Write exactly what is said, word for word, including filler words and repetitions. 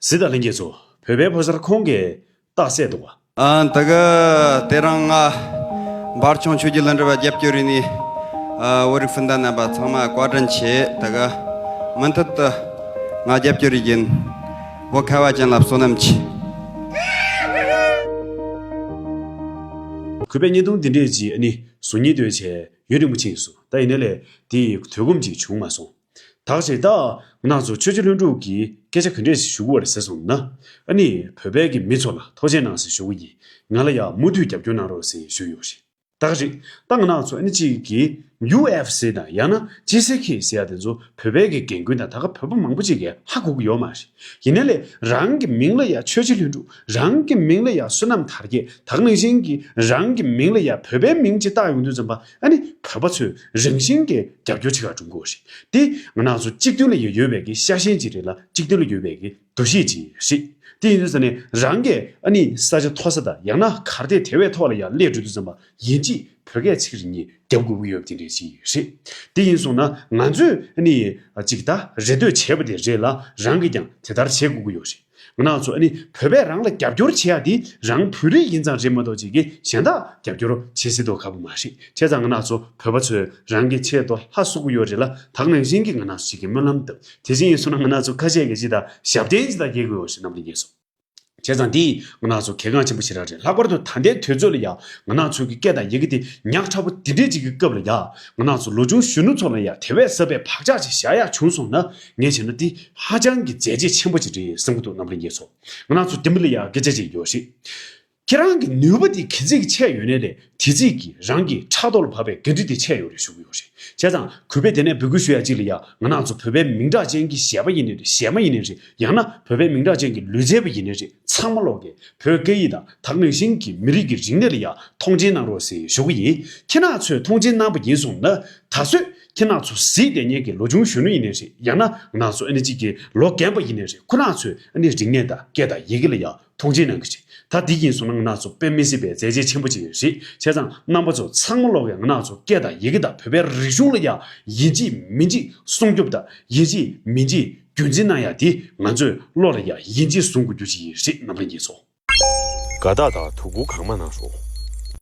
གཟིགས་དང་ལྷན་རྒྱས་ཚོ། བོད་པའི་ཕོ་གསར་ཁོང་གིས་རྟགས་གསལ་འདུག་བ། ཨ། ད་ག་དེ་རིང་ང་འབར་ཁྱུང་ཆོས་ཀྱི་ལྷུན་གྲུབ་པ་རྒྱབ་སྐྱོར་ཡིན་ནི། ཨ། བོད་རིགས་སྤུན་ཟླ་རྣམ་པ་ཚང་མ་བཀའ་དྲིན་ཆེ། ད་ག་མུ་མཐུད་དུ་ང་རྒྱབ་སྐྱོར་ཡིན། བོད་ཁ་བ་ཅན་ལ་བསོད་ནམས་ཆེ། གུས་པས་བརྙན་ཐུང་འདི་འདྲས་ཅིག་ཨ་ནི་གཟིགས་སྙིང་འདོད་བྱས་ཡུན་རིང་པོ་ཕྱིན་སོང་། ད་ཡིན་ནའི་ལས་དེ་ཡི་དོན་སྒོམ་ཅིག་བྱུང་མ་སོང་། ད་ག་ཅིག་ད་ང་རང་ཚོ་ཆོས་རྗེ་ལྷུན་གྲུབ་ཀྱིས་སྐད་ཆ་ག་འདྲས་ཞིག་ཞུ་གི་ཡོད་རེད་ཟེར་སོང་ན། ཨ་ནི་བོད་པའི་གི་མི་ཚོ་ལ་ཐུགས་རྗེ་གནང་ཟེར་ཞུ་གི་ཡིན། ང་ལ་ཡང་མུ་མཐུད་རྒྱབ་སྐྱོར་གནང་རོགས་ཟེར་ཞུ་ཡོད་རེད། ད་ག་རེད། ད་ང་རང་ཚོ་ཨ་ནི་གཅིག་གིས་ཡུ་ཨེཕ་སི་དང་ཡང་ན་ཅི་སེ་ཁེ་ཟེར་ཡ་དེ་ཚོ་བོད་པའི་གི་རྒན་རྒོན་དང་ད་ག་བོད་པ་མང་པོ་ཅིག་གིས་ཧ་གོ་གི་ཡོད་མ་རེད། ཡིན་ནའི་ལས་རང་གི་མིང་ལ་ཡ་ཆོས་རྗེ་ལྷུན་གྲུབ། རང་གི་མིང་ལ་ཡ་བསོད་ནམས་དར་རྒྱས། ད་ག་ནང་བཞིན་གྱི་རང་གི་མིང་ལ་ཡ་བོད་པའི་མིང་ཅིག་བཏགས་ཡོང་དུས་ཙམ་པ། ཨ་ནི་བོད་པ་ཚོས་རང་བཞིན་གྱིས་རྒྱབ་སྐྱོར་བྱེད་ག་འགྲོ་གི་ཡོད་རེད། དེ་ང་རང་ཚོ་གཅིག་མཐུན་ལ་ཡ་ཡོད་པའི་གི་ཤ་ཞེན་ཅིག་རེད་ལ། གཅིག་མཐུན་ལ་ཡོད་པའི་གི་འདུ་ཤེས་ཅིག་རེད། དེ་ཡིན་དུས་ཙ་ནས་རང་གིས་ཨ་ནི་ས་ཆ་མཐོ་ས་དང་ཡང་ན་གར་སྟེགས་དེ་བའི་ཐོག་ལ་ཡ་སླེབས་འགྲོ་དུས་ཙམ་པ། ཡིན་གཅིག་བོད་སྐད་ཚིག་རེ་གཉིས་རྒྱབ་དགོས་ཀྱི་ཡོད་པ་དེ་འདྲ་ཅིག་རེད། དེ་ཡིན་སོང་ན་ང་ཚོས་ཨ་ནི་ཅིག་ད་རེ་ལྟོས་བྱས་པ་དེ་རེད་ལ། རང་གིས་ཀྱང་དེ་ལྟར་བྱེད་དགོས་ཀྱི་ཡོད་རེད། ང་རང་ཚོ་ཨ་ནི་བོད་པས་རང་ལ་རྒྱབ་སྐྱོར་བྱེད་ཡ་དེ་རང་བོད་རིགས་ཡིན་ཙང་རེད་མ་གཏོགས་ཅིག་གི་གཞན་དག་རྒྱབ་སྐྱོར་བྱེད་སྲིད་དོ་ཁག་པོ་མ་རེད། བྱས་ཙང་ང་རང་ཚོ་བོད་པ་ཚོས་རང་གི་ཆེད་དུ་ལྷ་གསོལ་གྱི་ཡོད་རེད་ལ། ད་ག་ནང་བཞིན་གྱི་ང་རང་ཚོ་ཅིག་གི་སྨོན་ལམ་བཏབ། དེ་བཞིན་ཡིན་སོང་ན་ང་རང་ཚོ་ཁ་ཤས་ཀྱིས་ཅིག་ད་ཞབས་བརྟན་ཅིག་ད་རྒྱག་དགོས་ཡོད་རེད། རྣམ་པ་ལྷན་རྒྱས་ཚོ། བྱས་ཙང་འདི་ང་རང་ཚོ་གལ་འགངས་ཆེན་པོ་ཞེ་དྲག་རེད། ལྷག་པར་དུ་ད་ལྟའི་དུས་ཚོད་ལ་ཡ་ང་རང་ཚོའི་གི་སྐད་དང་ཡི་གེ་དེ་ཉག་ཕྲ་པོ་དེ་འདྲས་ཅིག་གི་སྐབས་ལ་ཡ། ང་རང་ཚོ་ལོ་ཆུང་གཞོན་ནུ་ཚོ་ལ་ཡ་དེ་བས་ཟབ་པའི་བག་ཆགས་ཅིག་བཞག་ཡ་བྱུང་སོང་ན། ངས་བྱས་ན་འདི་ཧ་ཅང་གི་མཛད་རྗེས་ཆེན་པོ་ཅིག་རེད་བསམ་གྱི་འདུག། རྣམ་པ་ལྷན་རྒྱས་ཚོ། ང་རང་ཚོ་འདི་མི་ལ་ཡ་སྐད་ཆ་ཅིག་ཡོད་རེད། ཁྱེད་རང་གི་ནུས་པ་དེ་ག་ཚོད་ཀྱི་ཆེ་ཡོད་ནའི་རེད། དེ་ཚོད་ཀྱིས་རང་གི་ཕྲག་དོག་ལ་བབས་པའི་འགན་འཁྲི་དེ་ཆེ་ཡོད་རེད་ཞུ་གི་ཡོད་རེད། བྱས་ཙང་གུས་པས་དེ་ནས་འབོད་སྐུལ་ཞུ་ཡ་གཅིག་ལ་ཡ། ང་རང་ཚོ་བོད་པའི་མིང་གྲགས་ཅན་གྱི་གཞས་པ་ཡིན་ནའི་རེད། གཞས་མ་ཡིན་ནའི་རེད། ཡང་ན་བོད་པའི་མིང་གྲགས་ཅན་གྱི་ལུས་རྩལ་པ་ཡིན་ནའི་རེད། ཚང་མ་ལོག་གིས་བོད་སྐད་ཡིག་དང་ད་ག་ནང་བཞིན་གྱི་མི་རིགས་ཀྱི་རིག་གནས་ལ་ཡ་མཐོང་ཆེན་གནང་རོགས་ཟེར་ཞུ་གི་ཡིན། ཁྱེད་རང་ཚོས་མཐོང་ཆེན་གནང་པ་ཡིན་སོང་ན། ད་གཟོད་ཁྱེད་རང་ཚོ་གཟིགས་བསྡད་མཁན་གྱི་ལོ་ཆུང་གཞོན་ནུ་ཡིན་ནའི་རེད། ཡང་ན་ང་རང་ཚོ་ཨ་ནི་གཅིག་གི་ལོ་རྒན་པ་ཡིན་ནའི་རེད། ཁོ་རང་ཚོས་ཨ་ནི་རིག་གནས་དང་སྐད་དང་ཡི་གེ་ལ་ཡ་མཐོང་ཆེན་གནང་གི་རེད། ད་འདི་ཡིན་སོང་ན་ང་རང་ཚོ་དཔེ་མི་སྲིད་པའི་མཛད་རྗེས་ཆེན་པོ་ཅིག་རེད། བྱས་ཙང་རྣམ་པ་ཚོ་ཚང་མ་ལོག་གིས་ང་རང་ཚོ་སྐད་དང་ཡི་གེ་དང་བོད་པའི་རིག་གཞུང་ལ་ཡ་ཡིན་གཅིག་མིན་གཅིག་སྲུང་སྐྱོབ་དང་ཡིན་གཅིག་མིན་གཅིག་རྒྱུན་འཛིན་གནང་ཡ་དེ་ང་ཚོའི་བློ་ལ་ཡ་ཡིན་གཅིག་ཟུག་དགོས་རྒྱུ་ཅིག་རེད། རྣམ་པ་ལྷན་རྒྱས་ཚོ། དགའ་རྟགས་དང་དོ་ཁུར་གང་མང་གནང་རོགས།